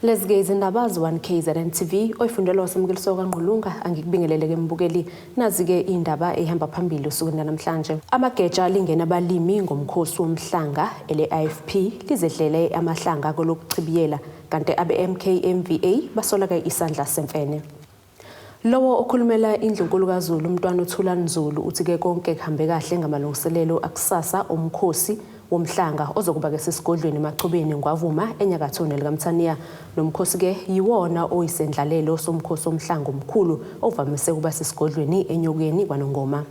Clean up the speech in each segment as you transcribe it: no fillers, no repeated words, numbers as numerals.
Lezi-ke izindaba ze-1 KZN TV oyifundelwa wasemukeliso kaNgqulunga. Angikubingelele-ke mbukeli. Nazi-ke iy'ndaba ey'hamba phambili osukwini lanamhlanje. Amageja alingene abalimi ngomkhosi womhlanga, ele-IFP lizedlele amahlanga kolokuchibiyela, kanti abe-MKMVA basola-ke isandla semfene. Lowo okhulumela indlunkulu kaZulu, uMntwana uThulani Zulu, uthi-ke konke kuhambe kahle ngamalungiselelo akusasa omkhosi womhlanga ozokuba-ke sesigodlweni eMachobeni Ngwavuma enyakatho nelikamthaniya. Lo mkhosi-ke yiwona oyisendlalelo somkhosi womhlanga omkhulu ovamise ukuba sesigodlweni eNyokeni kwaNongoma.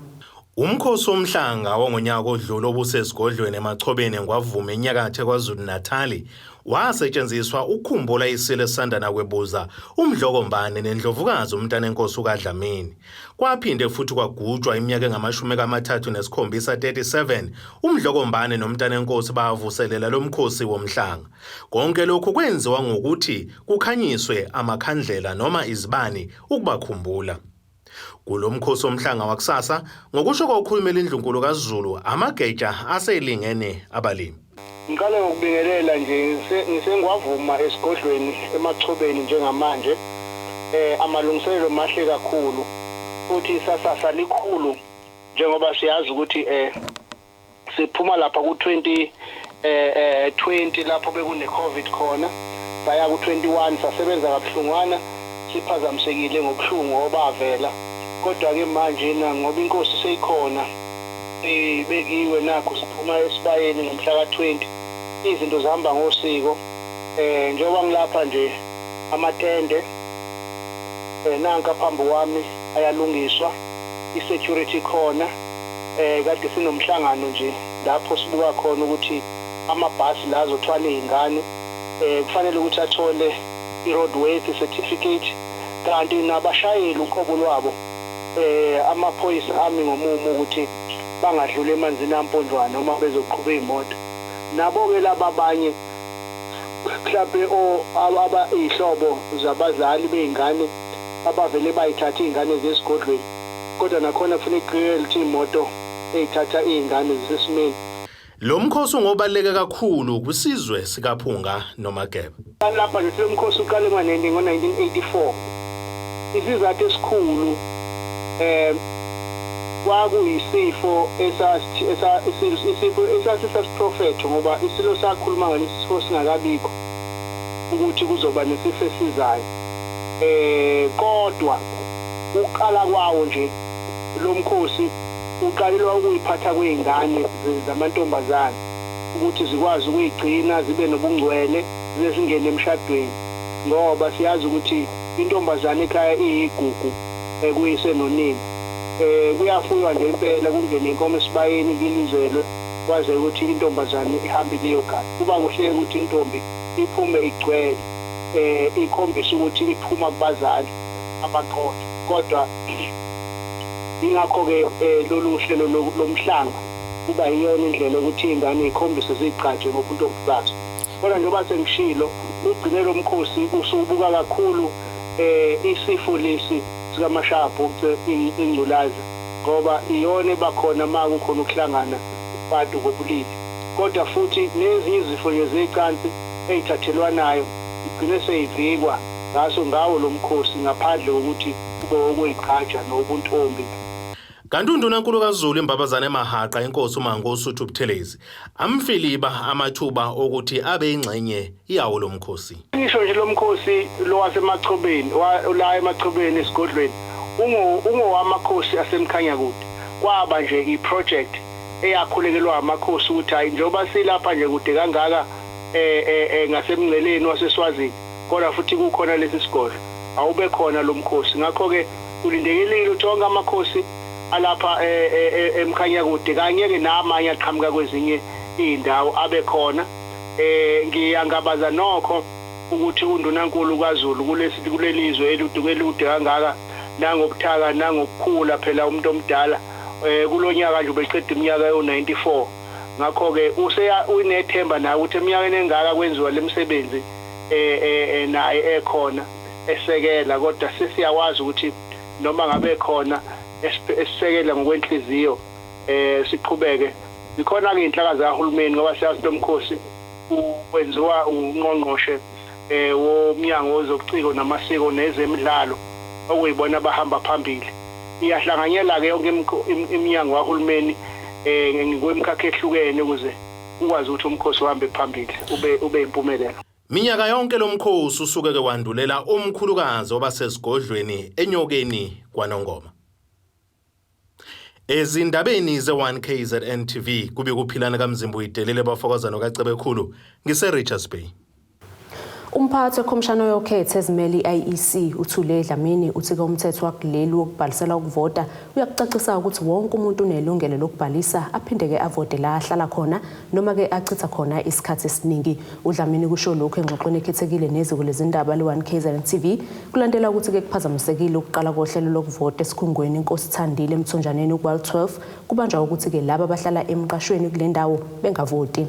Umkhosi womhlanga wangonyaka odlule obusesigodlweni eMachobeni Ngwavuma enyakatho KwaZulu-Natali wasetshenziswa ukukhumbula isilo esisandana kwebuza uMdlokombane nendlovukazi uMntanenkosi ukaDlamini. Kwaphinde futhi kwagujwa iminyaka engamashumi amathathu nesikhombisa, 37, uMdlokombane noMntanenkosi bavuselela lo mkhosi womhlanga. Konke lokhu kwenziwa ngokuthi kukhanyiswe amakhandlela noma izibani ukubakhumbula. Kulo mkhosi womhlanga wakusasa, ngokusho kokhulumela indlunkulu kaZulu, amageja aselingene abalimi. Ngiqale ngokubingelela nje, ngisengwavuma esigodlweni eMachobeni njengamanje. Amalungiselelo mahle kakhulu futhi isasasa likhulu, njengoba siyazi ukuthi siphuma lapha ku-20 20 lapho bekune COVID khona, saya ku-21, sasebenza kabuhlungwana, siphazamisekile ngobuhlungu obavela. Kodwa ke manje na ngoba inkosi seyikhona, bekiwe, nakho siphuma esibayeni ngomhla ka-20, izinto zihamba ngosiko. Njengoba ngilapha nje, amatende nanka phambi kwami ayalungiswa, i-security khona. Kade sinomhlangano nje lapho sibuka khona ukuthi amabhasi la azothwala izingane kufanele ukuthi athole i-roadworthy certificate, kanti nabashayeli uqobo lwabo, amaphoyisa ami ngomumo ukuthi bangadluli emanzini amponjwana uma bezoqhuba iy'moto. Nabo-ke laba abanye mhlampe aba iy'hlobo zabazali bey'ngane abavele bayithathe iy'ngane zesigodlweni, kodwa nakhona kufuneka kuqikelele ukuthi iy'moto ey'thatha iy'ngane zisesimeni. Lo mkhosi ungobaluleke kakhulu kwisizwe sikaPhunga noMageba. Lapha nje lo mkhosi uqale ngo-1984. Isizathu esikhulu kwakuyisifo isifo esasisasiprofetho, ngoba isilo sakhuluma ngalesi sifo singakabikho ukuthi kuzoba nesifo esizayo. Kodwa ukuqala kwawo nje lo mkhosi uqalelwa ukuyiphatha kwey'ngane zamantombazane ukuthi zikwazi ukuyigcina zibe nobungcwele zize zingene emshadweni, ngoba siyazi ukuthi intombazane ekhaya iyigugu kuyise nonina. Kuyafuywa nje impela, kungene inkomo esibayeni, kulizelwe kwaze ukuthi intombazane ihambe liyogana. Kuba kuhle ukuthi intombi iphume igcwele, ikhombise ukuthi iphuma kubazali abaqotho. Kodwa ingakho-ke lolu hlelo lomhlanga kuba yiyona indlela yokuthi iy'ngane y'khombise, ziy'gqaje ngobuntombi bazo. Kodwa njengoba sengishilo, ugcine lo mkhosi usubuka kakhulu isifo lesi sikamashayabhuce, ingculaza, ngoba iyona ebakhona uma kukhona ukuhlangana kubantu ngobulili. Kodwa futhi nezinye izifo nje zecansi ey'thathelwanayo igcine seyivikwa ngaso ngawo lo mkhosi, ngaphandle kokuthi kube wokuyigqaja nobuntombi. Kanti undunankulu kaZulu iMbabazane Mahaqa, inkosi uMangosuthu Buthelezi, amfiliba amathuba okuthi abe ingxenye yawo lo mkhosi. Ngisho nje lo mkhosi lo waseMachobeni, la eMachobeni esigodlweni, ungowamakhosi aseMkhanyakude. Kwaba nje i-project eyakhulekelwa amakhosi ukuthi hayi, njengoba silapha nje kude kangaka ngasemngceleni waseSwazini, kodwa futhi kukhona lesi sigodlo, awube khona lo mkhosi. Ngakho-ke kulindekelile ukuthi wonke amakhosi alapha eMkhanyakude kanye-ke namanye aqhamuka kwezinye iy'ndawo abe khona. Ngiyangabaza nokho ukuthi undunankulu kaZulu kulesi kulelizwe elude elude kangaka, nangobuthaka nangokukhula, phela umuntu omdala, kulonyaka nje ubeqeda iminyaka ewu-94. Ngakho-ke useya unethemba naye ukuthi eminyakeni engaka kwenziwa lemisebenzi, naye ekhona esekela. Kodwa sesiyawazi ukuthi noma ngabe khona esisekela ngokwenhliziyo, siqhubeke zikhona-ke iy'nhlaka zikahulumeni, ngoba siyazi lo mkhosi wenziwa ungqongqoshe. Womnyango wezobuciko namasiko nezemidlalo, okuyibona abahamba phambili. Iyahlanganyela-ke yonke iminyango kahulumeni ngokwemikhakha ehlukene ukuze ukwazi ukuthi umkhosi uhambe phambili, ube impumelelo. Minyaka yonke lomkhosi usuke ke wandulela omkhulukazi obasesigodlweni eNyokeni kwaNongoma. Ezindabeni ze-1 KZN TV kube kuphilana kaMzimba uyidelile bafokazana kaCebekhulu ngise Richards Bay. Umphathi wekhomishana yokhetho ezimele i-IEC uThule Dlamini uthi-ke umthetho wakuleli wokubhalisela ukuvota uyakucacisa ukuthi wonke umuntu unelungelo lokubhalisa aphinde-ke avote la ahlala khona noma-ke achitha khona isikhathi esiningi. UDlamini kusho lokhu engxoxweni ekhethekile neziko lezindaba le-1 KZN TV kulandela ukuthi-ke kuphazamisekile ukuqala kohlelo lokuvota esikhungweni Inkosi Thandile eMthonjaneni ku-Ward 12, kubanjwa ukuthi-ke laba abahlala emqashweni kule ndawo bengavoti.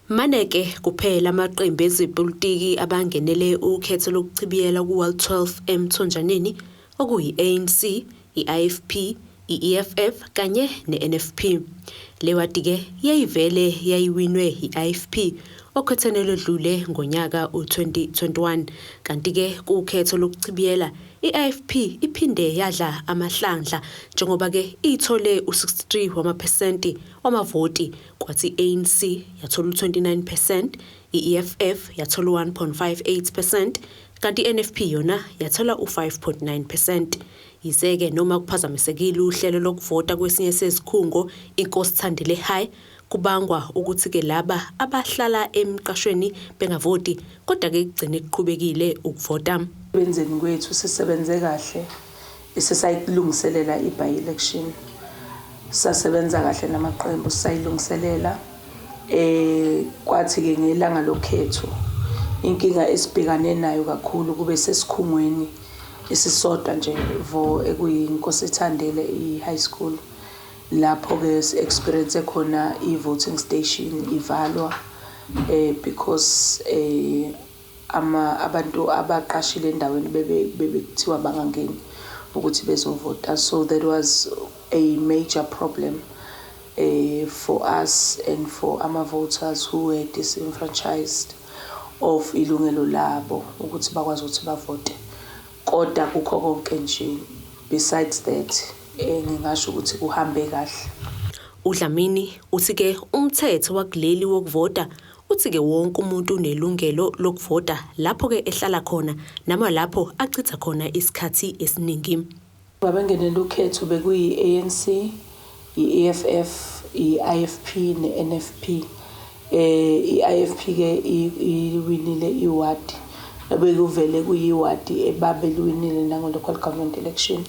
Maneke kuphela amaqembu ezepolitiki abangenele ukhetho lokuchibiyela ku-Ward 12 eMthonjaneni, okuyi-ANC, i-IFP, i-EFF kanye ne-NFP. Le wadi-ke yayivele yayiwinwe i-IFP okhethweni olwedlule ngonyaka u-2021, kanti-ke kukhetho lokuchibiyela i-IFP iphinde yadla amahlandla njengoba-ke ithole u-63 wamaphesenti wamavoti, kwathi i-ANC yathola u-29%, i-EFF yathola u-1.58%, kanti i-NFP yona yathola u-5.9%. Yize-ke noma kuphazamisekile uhlelo lokuvota kwesinye sezikhungo Inkosi Thandile High, kubangwa ukuthi-ke laba abahlala emqashweni bengavoti, kodwa-ke kugcine kuqhubekile ukuvota. Benzeni kwethu sisebenze kahle, sisayilungiselela i-by-election. Sasebenza kahle namaqembu sisayilungiselela. Kwathi-ke ngelanga lokhetho inkinga esibhekane nayo kakhulu kube sesikhungweni esisodwa nje vo, ekuyiNkosi Thandile i-high school, lapho-ke si-experience khona i-voting station ivalwa because ama abantu abaqashile endaweni bebe bebekuthiwa bangangeni ukuthi bezovota. So that was a major problem for us and for ama voters who were disenfranchised of ilungelo labo ukuthi bakwazi ukuthi bavote. Kodwa kukho konke nje, besides that, ngingasho ukuthi kuhambe kahle. UDlamini uthi-ke umthetho wakuleli wokuvota uthi-ke wonke umuntu unelungelo lokuvota lapho-ke ehlala khona noma lapho achitha khona isikhathi esiningi. Babengenela ukhetho bekuyi-ANC, i-EFF, i-IFP ne-NFP. I-IFP ke iwinile iwadi ebekuvele kuyiwadi ebabeliwinile nango-local government election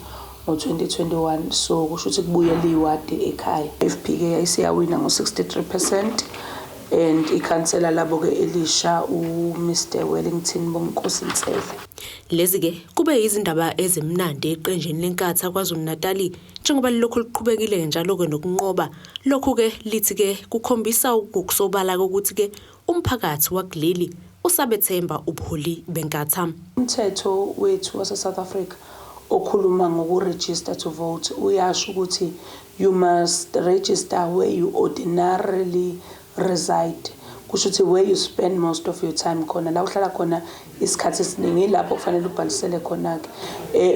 ngo-2021, so kusho ukuthi kubuyela iwadi ekhaya. IFP ke yayisiyawina ngo-63% and ikhansela labo-ke elisha uMr Wellington Bonkosi Nsele. Lezi-ke kube izindaba ezimnandi eqenjini leNkatha KwaZulu-Natali njengoba lilokhu liqhubekile njalo-ke nokunqoba. Lokhu-ke lithi-ke kukhombisa ngokusobala kokuthi-ke umphakathi wakuleli usabethemba ubuholi beNkatha. Umthetho wethu wase-South Africa okhuluma ngoku-register to vote uyasho ukuthi you must register where you ordinarily reside, kusho ukuthi where you spend most of your time khona, la uhlala khona isikhathi esiningi, ilapho kufanele ubhalisele khona-ke.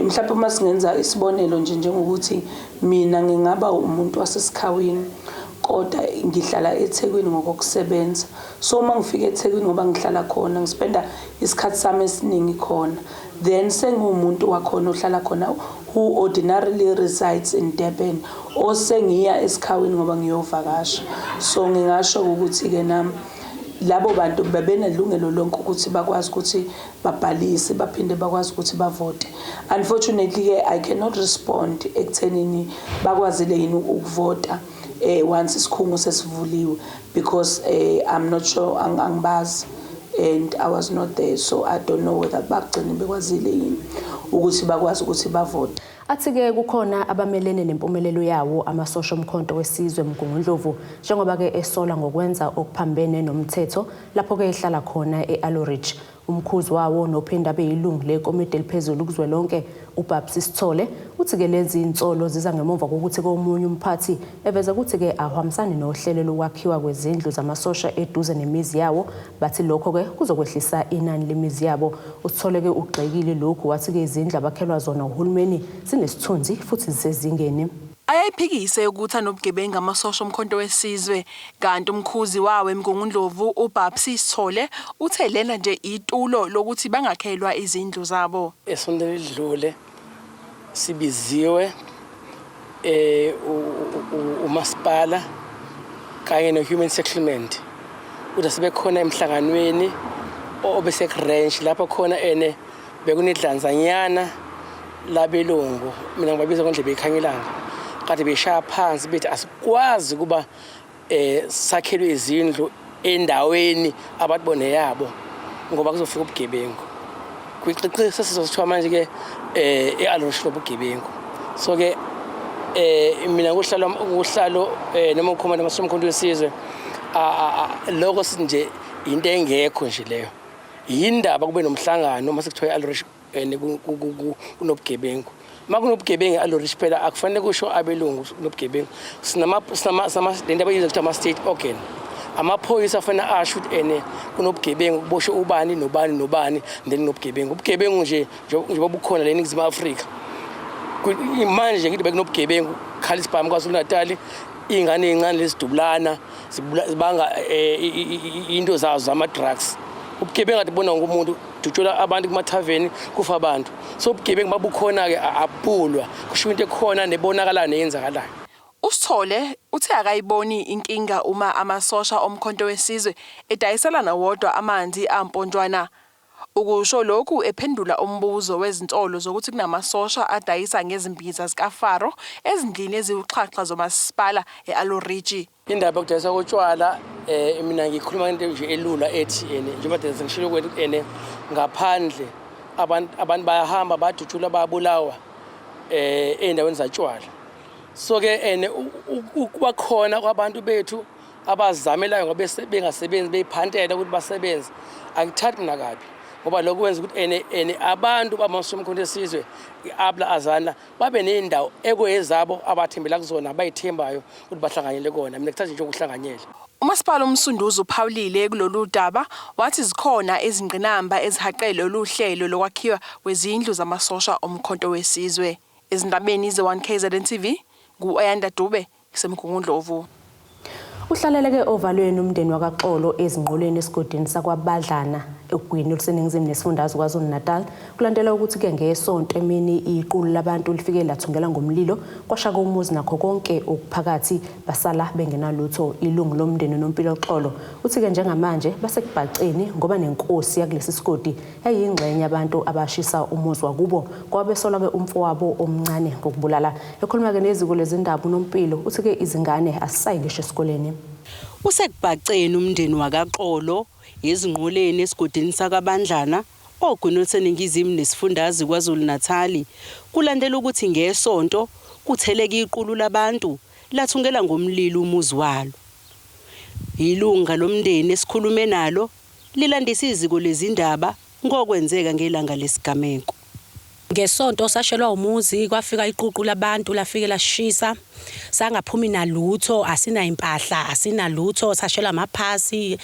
Mhlawumbe uma singenza isibonelo nje, njengokuthi mina ngingaba umuntu waseSikhawini kodwa ngihlala eThekwini ngokokusebenza, so uma ngifika eThekwini, ngoba ngihlala khona, ngispenda isikhathi sami esiningi khona, then sengiwumuntu wakhona ohlala khona, who ordinarily resides in Durban, osengiya eSikhawini ngoba ngiyovakasha. So ngingasho ukuthi-ke nami labo bantu bebenelungelo lonke ukuthi bakwazi ukuthi babhalise, baphinde bakwazi ukuthi bavote. Unfortunately-ke I cannot respond ekuthenini bakwazile yini ukuvota once isikhungo sesivuliwe because I'm not sure, angibazi and I was not there, so I don't know whether bagcine bekwazile yini ukuthi bakwazi ukuthi bavote. Athi-ke kukhona abamelene nempumelelo yawo amasosha oMkhonto weSizwe Mgungundlovu, njengoba-ke esola ngokwenza okuphambene nomthetho lapho-ke ehlala khona e-Aloe Ridge. Umkhuzi wawo nophinde abe yilungu lekomidi eliphezulu kuzwelonke uBabsy Sithole uthi-ke lezi insolo ziza ngemuva kokuthi komunye umphathi eveza ukuthi-ke awuhambisani nohlelo lokwakhiwa kwezindlu zamasosha eduze nemizi yawo. Bathi lokho-ke kuzokwehlisa inani lemizi yabo. USithole-ke ugxekile lokhu wathi-ke izindlu abakhelwa zona uhulumeni zinesithunzi futhi zisezingeni. Ayayiphikise ukuthi anobugebengu amasosha oMkhonto weSizwe, kanti umkhuzi wawo eMgungundlovu uBabsy Sithole uthe lena nje itulo lokuthi bangakhelwa izindlu zabo. Esontweni elidlule sibiziwe eh umasipala kanye no-human settlement ukuthi sibe khona emhlanganweni obese-ranch lapho khona ene bekunedlanzanyana labelungu, mina ngibabiza ngondlebe ikhanyilanga, kade beshaya phansi bethi asikwazi ukuba sakhelwe izindlu endaweni abantu bone yabo ngoba kuzofika ubugebengu. Kwiqiqi sesizothiwa manje ke e-Alosh lobugebengu. So ke mina kuhlalo noma ukhomanda masomkhonto wesizwe, lokho nje into engekho nje leyo. Yindaba kube nomhlangano uma sekuthiwa i-Alosh kunobugebengu. Uma kunobugebengu e-Alosh phela akufanele kusho abelungu kunobugebengu. Sinama sinama lento abayibiza ukuthi ama-state organ. Amaphoyisa afanele asho ukuthi ene kunobugebengu, kuboshwe ubani nobani nobani, then kunobugebengu. Ubugebengu nje njengoba bukhona la eNingizimu Afrika. Manje ngithi bekunobugebengu khala isibhamu KwaZulu Natal, iy'ngane ey'ncane lezidubulana zibanga into zazo zama-drugs. Ubugebengu kade kubona wonke umuntu, dutshulwa abantu kumathaveni, kufa abantu. So ubugebengu babukhona-ke abulwa, kusho into ekhona nebonakalayo neyenzakalayo. USithole uthe akayiboni inkinga uma amasosha oMkhonto weSizwe edayiselana wodwa amanzi ampontshwana. Ukusho lokhu ephendula umbuzo wezinsolo zokuthi kunamasosha adayisa ngezimbiza zikaFaro ezindlini eziwuxhaxha zomasipala e-Aloe Ridge. Indaba yokudayiswa kotshwala, mina ngikhuluma ngento nje elula ethi ene njengoba sengishilo kwethu ene ngaphandle abantu bayahamba badutshulwa bayabulawa ey'ndaweni zatshwala. So ke ene ukuba khona kwabantu bethu abazamelayo ngoba bengasebenzi beyiphantela ukuthi basebenze, angithathi mina kabi ngoba lokho kwenza ukuthi ene ene abantu bamasomkhonto esizwe i-APLA AZANLA babe ney'ndawo ekwezabo abathembela kuzona abayithembayo ukuthi bahlanganyele kona. Mina kuthatha nje ukuhlanganyela. Umasipala uMsunduzi uphawulile kulolu daba wathi zikhona izingqinamba ezihaqe lolu hlelo lokwakhiwa kwezindlu zamasosha oMkhonto weSizwe. Ezindabeni ze-1 KZN TV, ngu-Ayanda Dube kuseMgungundlovu. Uhlaleleke ovalweni umndeni wakaXolo eZingqolweni esigodini sakwaBadlana eGwini oluseningizimu nesifundazwe KwaZulu-Natal kulandela ukuthi-ke ngesonto emini iqulu labantu lifike lathungela ngomlilo kwashaka umuzi nakho konke okuphakathi basala bengenalutho. Ilungu lomndeni uNompilo Xolo uthi-ke njengamanje basekubhaceni ngoba nenkosi yakulesi sigodi yayiyingxenye abantu abashisa umuzi wakubo kwabesolwa-ke umfowabo omncane ngokubulala. Ekhuluma-ke neziko lezindaba uNompilo uthi-ke izingane asisayi ngisho esikoleni. Usekubhaceni umndeni wakaXolo eZingqoleni esigodini sakwaBandlana oGwini oluseningizimu nesifundazwe KwaZulu-Natali kulandela ukuthi ngesonto kutheleke iqulu labantu lathungela ngomlilo umuzi walo. Ilunga lomndeni esikhulume nalo lilandisa iziko lezindaba ngokwenzeka ngelanga lesigameko. Ngesonto sashelwa umuzi, kwafika iququ labantu lafike lashisa, sangaphumi nalutho, asinayimpahla, asinalutho, sashelwa amaphasi,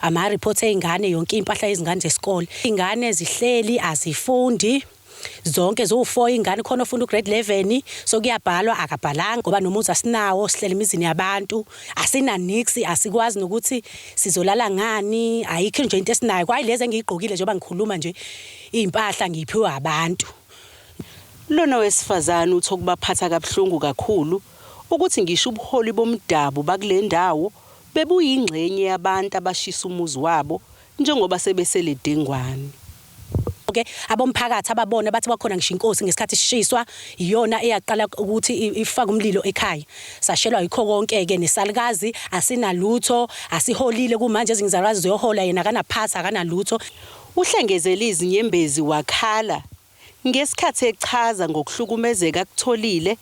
ama-report ey'ngane, yonke impahla yezingane zesikole. Iy'ngane zihleli azifundi zonke ziwu-4 iy'ngane, khona ofunda u-grade 11, so kuyabhalwa akabhalanga ngoba nomuzi asinawo, sihleli emizini yabantu, asina nix, asikwazi nokuthi sizolala ngani, ayikho nje into esinayo. Kwayilezi engiyigqokile njengoba ngikhuluma nje, iy'mpahla ngiyiphiwe abantu. Lona wesifazane uthi okubaphatha kabuhlungu kakhulu ukuthi ngisho ubuholi bomdabu bakule ndawo bebuyingxenye yabantu abashisa umuzi wabo njengoba sebesele dengwane. Ke abomphakathi ababona bathi kwakhona ngisho inkosi ngesikhathi sishiswa iyona eyaqala ukuthi ifake umlilo ekhaya. Sashelwa yikho konke ke nesalukazi asinalutho, asiholile kumanje, ezinye izalukazi ziyohola, yena akanaphasi akanalutho. Uhlengezele izinyembezi wakhala ngesikhathi echaza ngokuhlukumezeka akutholile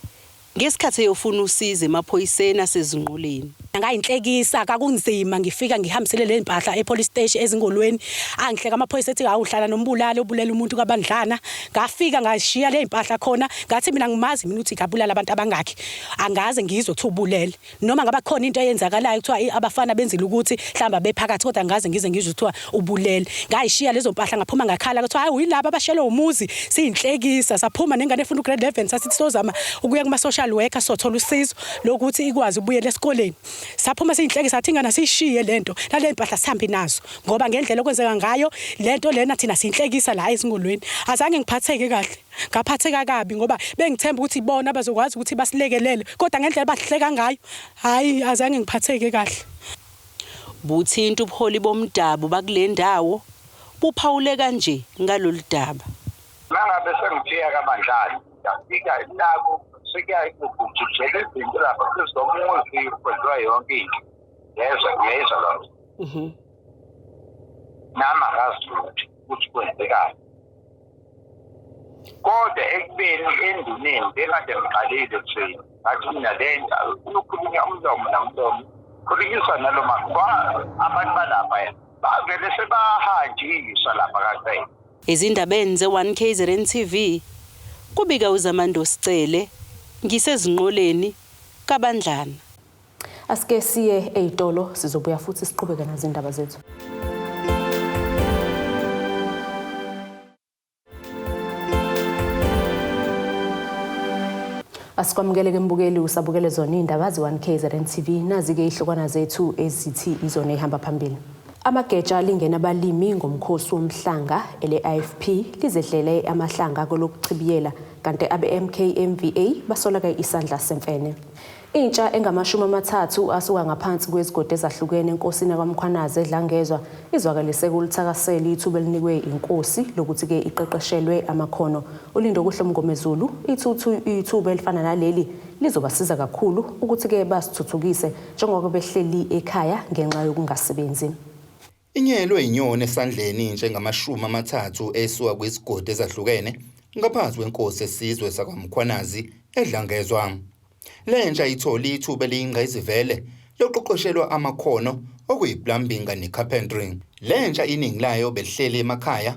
ngesikhathi eyofuna usizo emaphoyiseni aseZingqoleni. Ngayinhlekisa kakunzima ngifika ngihambisele le mpahla epolice station ezingolweni angihleka amaphoyisa ethi awuhlala nombulali obulela umuntu kabandlana ngafika ngashiya le mpahla khona ngathi mina ngimazi mina ukuthi ngabulala abantu abangakhi angaze ngizwe kuthiwa ubulele noma ngaba khona into eyenzakalayo kuthiwa abafana benzile ukuthi mhlamba bephakathi kodwa ngaze ngize ngizwe kuthiwa ubulele ngayishiya lezo mpahla ngaphuma ngakhala kuthiwa hayi uyilaba abashelwe umuzi siyinhlekisa saphuma nengane efunda ugrade 11 sasithi sozama ukuya kuma social worker sothola usizo lokuthi ikwazi ukubuyela esikoleni saphuma siyinhlekisa sathi ingane siyishiye lento nale mpahla sihambe nazo ngoba ngendlela okwenzeka ngayo lento lena thina siyinhlekisa la ezingolweni azange ngiphatheke kahle ngaphatheka kabi ngoba bengithemba ukuthi ibona abazokwazi ukuthi basilekelele kodwa ngendlela bahleka ngayo hayi azange ngiphatheke kahle. Buthinta ubuholi bomdabu bakule ndawo buphawule kanje ngalolu daba. Mangabe sengifika kaMandlane ngafika naku sekuyagujujela izinto lapha kuzomuzi kwenziwa yonke into yezwa ngiyezwa loo nto. Nami angazi lutho ukuthi kwenzekani. Kodwa ekubeni enduneni bekade ngiqalile ekuseni ngathi mina le nto ukhulunywa umlomo nomlomo khulunyiswa nalo abantu balapha bavele sebahanjiswa lapha kaCele. Ezindabeni ze-1 KZN TV kubika uZamando Sicele ngisezinqoleni kaBandlana. Asike siye eyitolo sizobuya futhi siqhubeke nazindaba zethu. Asikwamukele ke mbukeli usabukele zona indaba ze-1 KZN TV nazi-ke ihlokwana zethu ezithi izona ehamba phambili. Amageja lingena abalimi ngomkhosi womhlanga ele-IFP lizedlele amahlanga kolokuchibiyela kanti abe-MKMVA basola-ke isandla semfene. Intsha engama-30 asuka ngaphansi kwezigodi ezahlukene enkosini kwaMkhwanazi eDlangezwa izwakalise kulithakasela ithuba elinikwe inkosi lokuthi-ke iqeqeshelwe amakhono. Ulindokuhle Mngomezulu ithuba elifana naleli lizobasiza kakhulu ukuthi-ke basithuthukise njengoba behleli ekhaya ngenxa yokungasebenzi. Inyelwe inyoni esandleni intsha engama-30 esuka kwizigodi ezahlukene ngaphansi kwenkosi esizwe sakwaMkhwanazi eDlangezwa. Lentsha ithole ithuba eliyingqayizivele lokuqeqeshelwa amakhono okuyi-plumbing ne-carpentry. Lentsha iningi layo belihleli emakhaya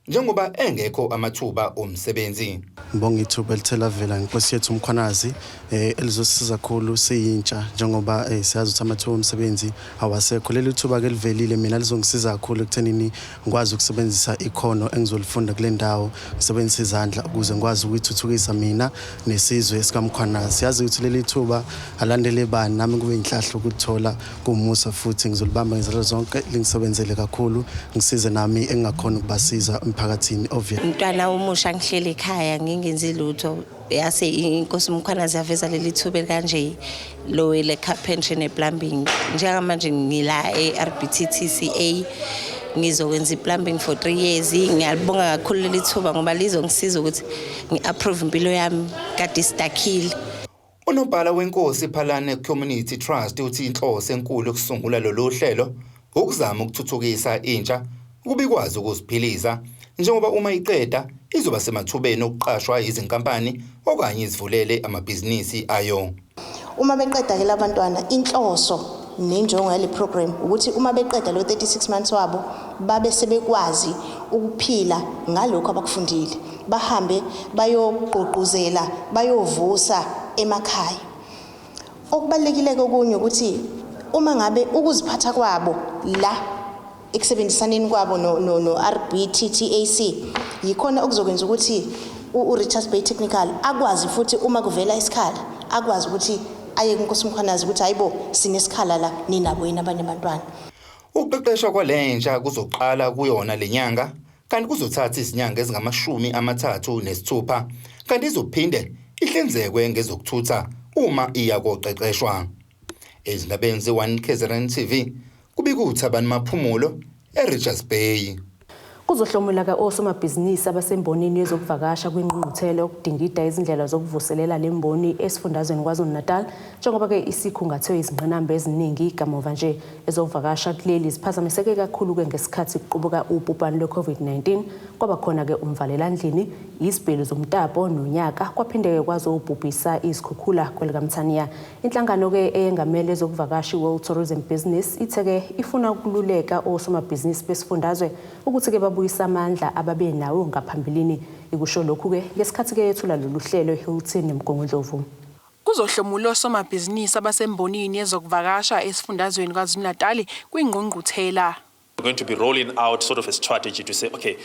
njengoba engekho amathuba omsebenzi. Ngibonga ithuba elithe lavela ngenkosi yethu uMkhwanazi elizosisiza kakhulu siyintsha njengoba siyazi ukuthi amathuba omsebenzi awasekho. Leli thuba ke livelile mina lizongisiza kakhulu ekuthenini ngikwazi ukusebenzisa ikhono engizolifunda kule ndawo, ngisebenzise izandla ukuze ngikwazi ukuyithuthukisa mina nesizwe sikaMkhwanazi. Siyazi ukuthi leli thuba alandele bani, nami kube inhlahla ukuthola kumusa futhi ngizolibamba ngezandla zonke lingisebenzele kakhulu, ngisize nami engingakhona ukubasiza emphakathini obvious. Umntwana omusha ngihleli ekhaya ngingenzi lutho yase inkosi uMkhwanazi yaveza leli thuba kanje lo le carpentry ne plumbing. Njengamanje ngila e-RBTTCA ngizokwenza i-plumbing for 3 years. Ngiyalibonga kakhulu leli thuba ngoba lizongisiza ukuthi ngi-approve impilo yami kade istakile. Unobhala wenkosi Phalane Community Trust uthi inhloso enkulu yokusungula lolu hlelo ukuzama ukuthuthukisa intsha ukuba ikwazi ukuziphilisa njengoba uma iqeda izoba semathubeni okuqashwa izinkampani okanye izivulele amabhizinisi ayo. Uma beqeda ke labantwana inhloso nenjongo yale program ukuthi uma beqeda lo 36 months wabo babe sebekwazi ukuphila ngalokho abakufundile, bahambe bayogqugquzela bayovusa emakhaya. Okubalekile kokunye ukuthi uma ngabe ukuziphatha kwabo la ekusebenzisaneni kwabo no RBTTAC yikhona okuzokwenza ukuthi uRichards Bay Technical akwazi futhi uma kuvela isikhala akwazi ukuthi aye kuNkosi Mkhwanazi ukuthi hayibo sinesikhala la ninabo yini abanye abantwana. Ukuqeqeshwa kwalentsha kuzoqala kuyona lenyanga kanti kuzothatha izinyanga ezingama-36 kanti izophinde ihlinzekwe ngezokuthutha uma iya koqeqeshwa. Ezindabeni ze-1 KZN TV kubika uThabani Maphumulo eRichards Bay. Kuzohlomula-ke osomabhizinisi abasembonini yezokuvakasha kwingqungquthela yokudingida izindlela zokuvuselela le mboni esifundazweni KwaZulu-Natal, njengoba-ke isikhungathwe izingqinamba eziningi kamuva nje. Ezokuvakasha kuleli ziphazamiseke kakhulu-ke ngesikhathi kuqubuka ubhubhane lwe-COVID-19, kwaba khona-ke umvalelandlini, izibhelu zomtapo nonyaka, kwaphinde-ke kwazobhubhisa izikhukhula kwelikaMthaniya. Inhlangano-ke eyengamele ezokuvakasha i-World Tourism Business ithe-ke ifuna ukululeka osomabhizinisi besifundazwe ukuthi-ke babuyise amandla ababenawo ngaphambilini. Ikusho lokhu-ke ngesikhathi-ke yethula lolu hlelo eHilton eMgungundlovu. Kuzohlomula osomabhizinisi abasembonini yezokuvakasha esifundazweni KwaZulu-Natal kwingqungquthela. We're going to be rolling out sort of a strategy to say, okay,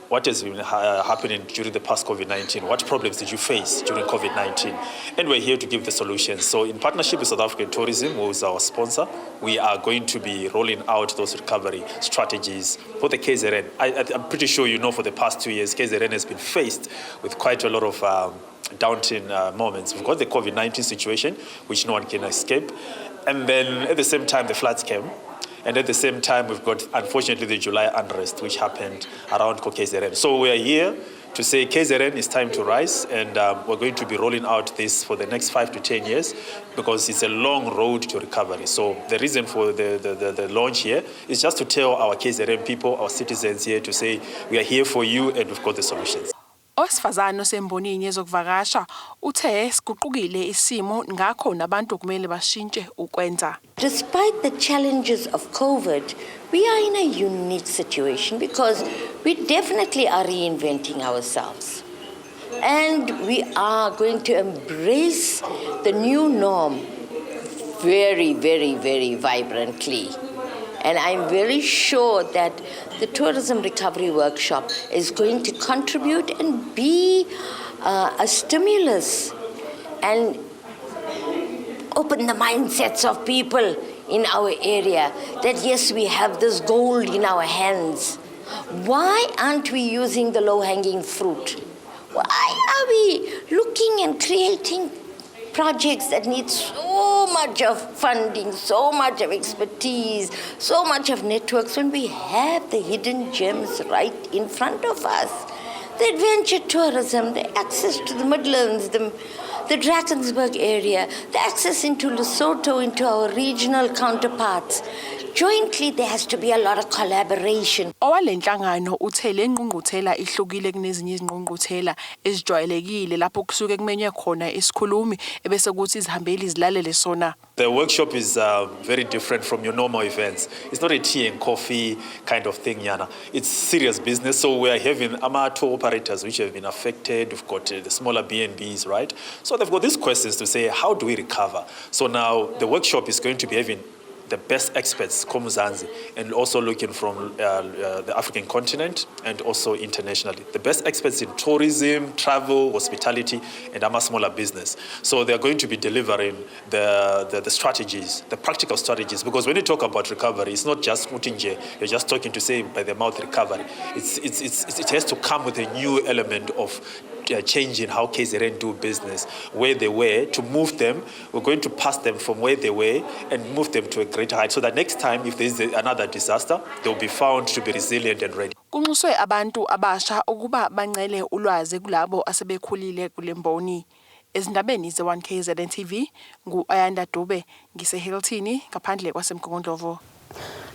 what has been happening during the past COVID-19? What problems did you face during COVID-19? And we're here to give the solutions. So in partnership with South African Tourism, who is our sponsor, we are going to be rolling out those recovery strategies for the KZN. I'm pretty sure you know for the past 2 years, KZN has been faced with quite a lot of daunting moments. We've got the COVID-19 situation, which no one can escape. And then at the same time, the floods came. And at the same time, we've got, unfortunately, the July unrest, which happened around KZN. So we are here to say KZN is time to rise, and we're going to be rolling out this for the next 5 to 10 years because it's a long road to recovery. So the reason for the launch here is just to tell our KZN people, our citizens here, to say we are here for you and we've got the solutions. Owesifazane osembonini yezokuvakasha uthe siguqukile isimo, ngakho nabantu kumele bashintshe ukwenza. Despite the challenges of COVID, we are in a unique situation because we definitely are reinventing ourselves. And we are going to embrace the new norm very, very, very vibrantly. And I'm very sure that the Tourism Recovery Workshop is going to contribute and be a stimulus and open the mindsets of people in our area that yes, we have this gold in our hands. Why aren't we using the low hanging fruit? Why are we looking and creating projects that need so much of funding, so much of expertise, so much of networks when we have the hidden gems right in front of us? The adventure tourism, the access to the Midlands, the Drakensberg area, the access into Lesotho, into our regional counterparts. Jointly, there has to be a lot of collaboration. Owalenhlangano uthe le ngqungquthela ihlukile kunezinye izingqungquthela ezijwayelekile lapho kusuke kumenywe khona isikhulumi ebese kuthi izihambeli zilalele sona. The workshop is very different from your normal events. It's not a tea and coffee kind of thing, Yana. It's serious business. So we are having ama tour operators which have been affected. We've got the smaller B&Bs, right? So they've got these questions to say, how do we recover? So now the workshop is going to be having the best experts, koMzansi, and also looking from the African continent and also internationally. The best experts in tourism, travel, hospitality, and ama smaller business. So they're going to be delivering the strategies, the practical strategies, because when you talk about recovery, it's not just nje, you're just talking to say by the mouth recovery. It has to come with a new element of changing how KZN do business, where they were, to move them. We're going to pass them from where they were and move them to a greater height so that next time, if there's another disaster, they'll be found to be resilient and ready. Kunxuswe abantu abasha ukuba bancele ulwazi kulabo asebekhulile kulemboni. Ezindabeni ze-1 KZN TV ngu-Ayanda Dube, ngise-Hilton ngaphandle kwaseMgungundlovu.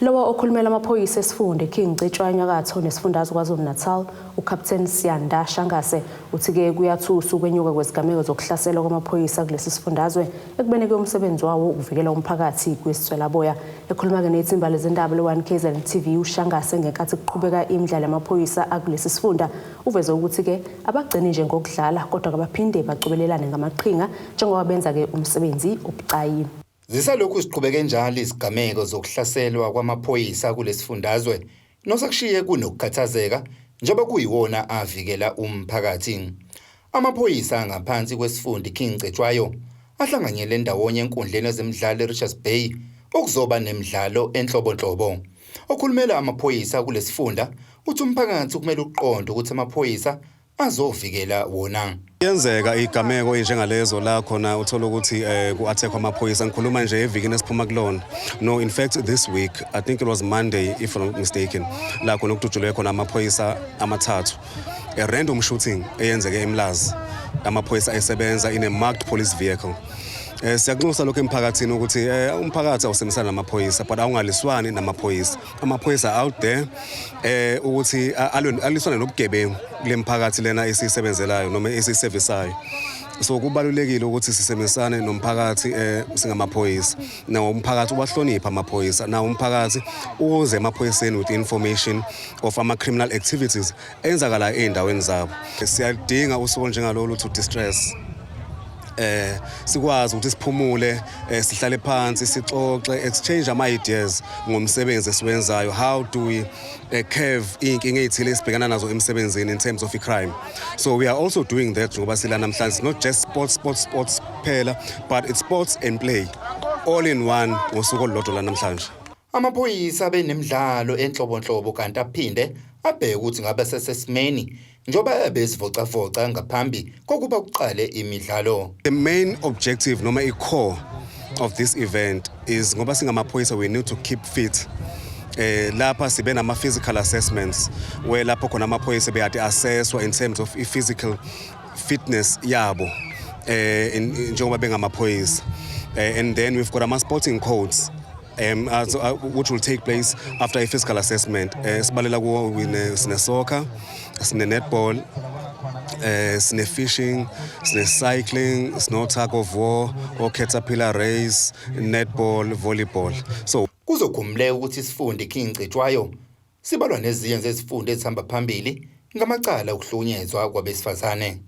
Lowo okhulumela amaphoyisa esifunda King Cetshwayo Nyakatho nesifundazwe KwaZulu-Natal, uCaptain Siyanda Shangase, uthi-ke kuyathusa ukwenyuka kwezigameko zokuhlaselwa kwamaphoyisa kulesi sifundazwe ekubeni ke umsebenzi wawo ukuvikela umphakathi kwiswelaboya. Ekhuluma-ke nethimba lezindaba le-1 KZN TV, uShangase, ngenkathi kuqhubeka imidlalo yamaphoyisa akulesi sifunda, uveze ukuthi-ke abagcini nje ngokudlala kodwa kabaphinde bacobelelane ngamaqhinga njengoba benza-ke umsebenzi obucayi. Zisalokhu ziqhubeke njalo izigameko zokuhlaselwa kwamaphoyisa kulesifundazwe nosekushiye kunokukhathazeka njengoba kuyiwona avikela umphakathi. Amaphoyisa ngaphansi kwesifunda King Cetshwayo ahlanganyele ndawonye enkundleni yezemidlalo eRichards Bay okuzoba nemidlalo enhlobonhlobo. Okhulumela amaphoyisa kulesifunda uthi umphakathi kumele uqonde ukuthi amaphoyisa azovikela wona. Kuyenzeka igameko enjengalezo la khona uthola ukuthi ku-attack amaphoyisa. Ngikhuluma nje evikini esiphuma kulona, no, in fact this week, I think it was Monday if I'm not mistaken, la khona okudutshulwe khona amaphoyisa amathathu, a random shooting eyenzeke eMlazi, amaphoyisa esebenza in a marked police vehicle. Siyakunxusa lokho emphakathini ukuthi umphakathi awusebenzisana namaphoyisa, but awungaliswani namaphoyisa. Amaphoyisa out there ukuthi aliswane nobugebengu kule mphakathi lena esiyisebenzelayo noma esiyisevisayo. So kubalulekile ukuthi sisebenzisane nomphakathi singamaphoyisa, nawo umphakathi ubahlonipha amaphoyisa, nawo umphakathi uze emaphoyiseni with information of ama-criminal activities enzakala ey'ndaweni zabo. Siyadinga usuku njengalolu to de-stress, sikwazi ukuthi siphumule, sihlale phansi, sixoxe, exchange ama ideas ngomsebenzi esiwenzayo. How do we curve inkinga ezithile esibhekana nazo emsebenzini in terms of crime? So we are also doing that ngoba sila namhlanje. It's not just sports, sports, sports kuphela, but it's sports and play all in one ngosuku olulodwa la namhlanje. Amaphoyisa abenemidlalo enhlobonhlobo kanti aphinde abheke ukuthi ngabe sesesimeni njengoba ebezivocavoca ngaphambi kokuba kuqale imidlalo. The main objective noma i-core of this event is ngoba singamaphoyisa, we need to keep fit. Lapha sibe nama physical assessments where lapho khona amaphoyisa beyade assesswa in terms of i-physical fitness yabo njengoba bengamaphoyisa, and then we've got ama sporting codes which will take place after a physical assessment. Sibalela kuwo sine soccer, sine netball, sine fishing, sine cycling, sino tug of war or caterpillar race, netball, volleyball. So Kuzokhumbuleka ukuthi isifunda iKing Cetshwayo sibalwa nezinye zezifunda ezihamba phambili ngamacala okuhlukunyezwa kwabesifazane.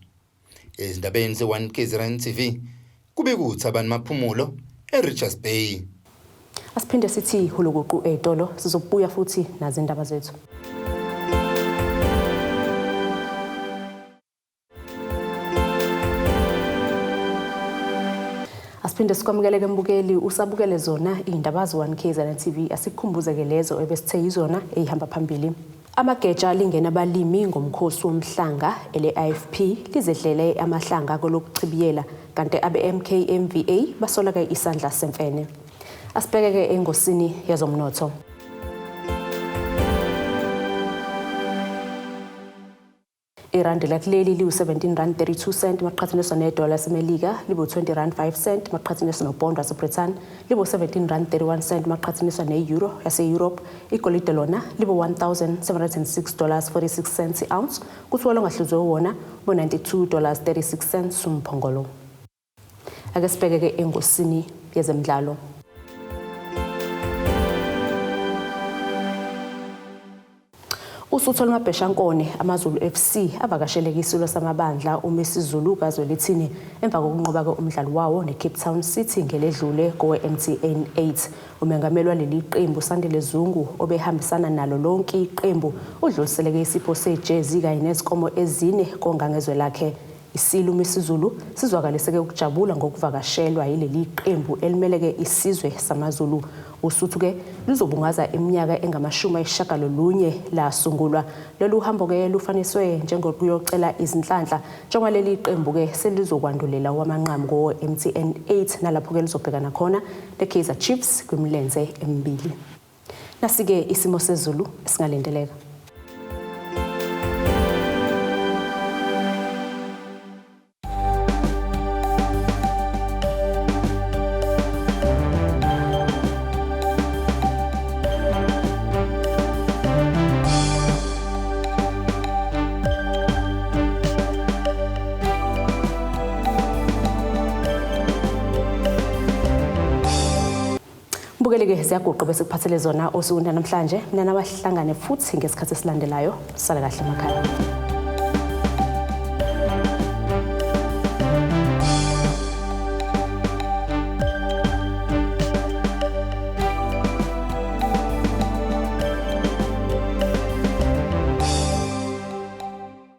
Ezindabeni ze-1 KZN TV, kubika uThabani Maphumulo eRichards Bay. Asiphinde sithi hulukuqu ey'tolo, sizobuya futhi nazo indaba zethu. Asiphinde sikwamukeleke mbukeli, usabukele zona iy'ndaba ze-1 KZN TV. Asikukhumbuze-ke lezo ebesithe yizona ey'hamba phambili. Amageja lingena abalimi ngomkhosi womhlanga, ele-IFP lizedlele amahlanga kolokuchibiyela, kanti abe-MK MVA basola-ke isandla semfene. Asibheke-ke engosini yezomnotho. Irandi lakuleli liwu-17 rand 32 cent maqhathaniswa nedola laseMelika, libu-20 rand 5 cent maqhathaniswa nopondo waseBritain, libu-17 rand 31 cent maqhathaniswa ne-euro yase-Europe. Igolide lona libu-1706 dollars 46 cents i-ounce, kuthiwa longahluzwe wona bu-92 dollars 36 cents umphongolo. Ake sibheke-ke engosini yezemidlalo. Usuthu olumabheshankone, AmaZulu FC avakasheleke isilo samabandla uMisuzulu kaZwelithini emva kokunqoba-ke umdlalo wawo ne-Cape Town City ngeledlule kowe-MTN 8. Umengameli waleli qembu Sandile Zungu, obehambisana nalo lonke iqembu, udluliseleke isipho sejezi kanye nezinkomo ezine kongangezwe lakhe. Isilo uMisuzulu sizwakaliseke ukujabula ngokuvakashelwa yileli qembu elimeleke isizwe samaZulu. Usuthu-ke luzobungaza iminyaka engamashumi 90 lasungulwa. Lolu hambo-ke lufaniswe njengokuyocela izinhlanhla, njengoba leli qembu-ke selizokwandulela wamanqamu ko-MTN 8, nalapho-ke lizobhekana khona ne-Kaizer Chiefs kwimilenze emibili. Nasi-ke isimo sezulu esingalindeleka. Mbukeli-ke, ziyaguqa bese kuphathele zona osukwini namhlanje. Mina nawe sihlangane futhi ngesikhathi esilandelayo. Sala kahle emakhaya.